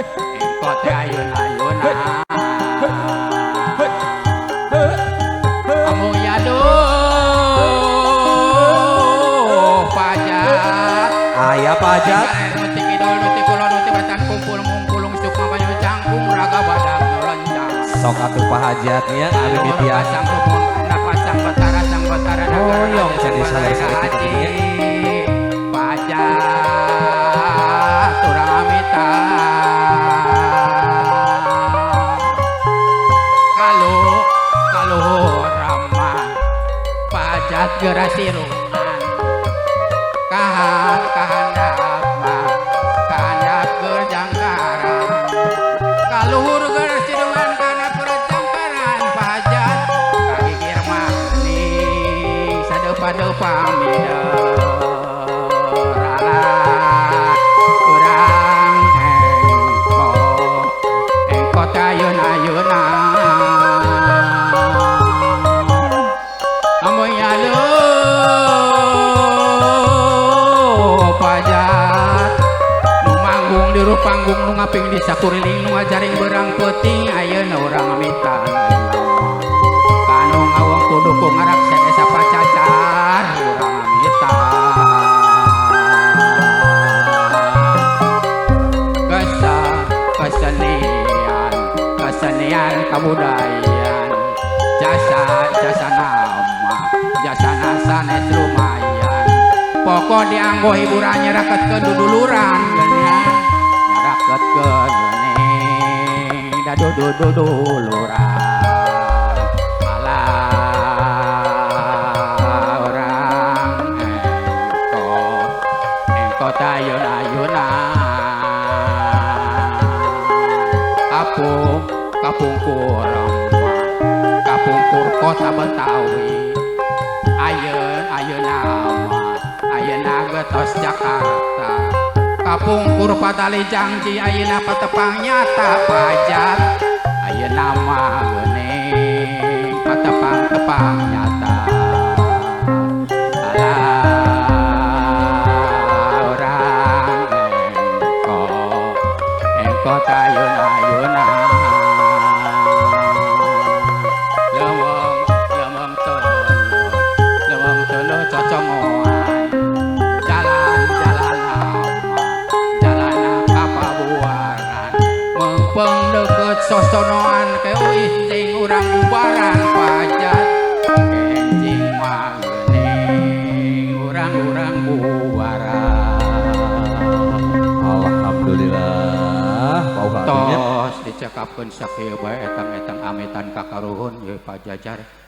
Engko teh ayeuna-ayeuna. Amun yaduh pajak. Aya pajak. Nu ti kidul, nu ti kulon, nu ti wetan kumpul mungkulung sukma banyu cangkung raga badak loncang. Sok atuh Pak Hajatnya anu mitian. Pasang rupun pasang batara sang batara Hoyong jadi saleh-saleh kitu nya. Pajak urang amitan. Kalau kalau ramah pajak geura sirungan. Kahan kahandap mah kahandap keur jangkaran. Kaluhur geura sirungan kana perjangkaran pajak kagigir maning sadeupa-deupa mider. Alah urang engko engko teh ayeuna-ayeuna. Amun yaluh pajak nu manggung di panggung nu ngaping di sakuriling nu ngajaring berang peuting ayeuna urang amitan. Kanu ngaweng kudu ku ngaraksa desa pacacar urang amitan. Kesa kesenian kesenian kabudayaan jasa jasa nama jasa sanes lumayan. Pokok dianggo hiburan nyeraketkeun duduluran geuningan nyeraketkeun geuning dadududuluran. Alah urang engko engko teh ayeuna-ayeuna. Kapung kapungkur kapungkur kota Betawi ayeun ayeuna mah ayeuna getos Jakarta. Kapungkur patali janji ayeuna patepang nyata pajak ayeuna mah geuning patepang-tepang nyata. Alah urang engko engko teh ayeuna-ayeuna. Leuweung leuweung teuleut leuweung teuleut cocongoan jalan-jalan lama jalana ka pabuaran meungpeung deukeut sosonoan ke euih jeung urang bubaran pajak kenjing mah geuning urang-urang bubaran. Alhamdulillah pauh atuh nya. Tos dicekapkeun sakieu bae etang-etang amitan ka karuhun ye pajajar.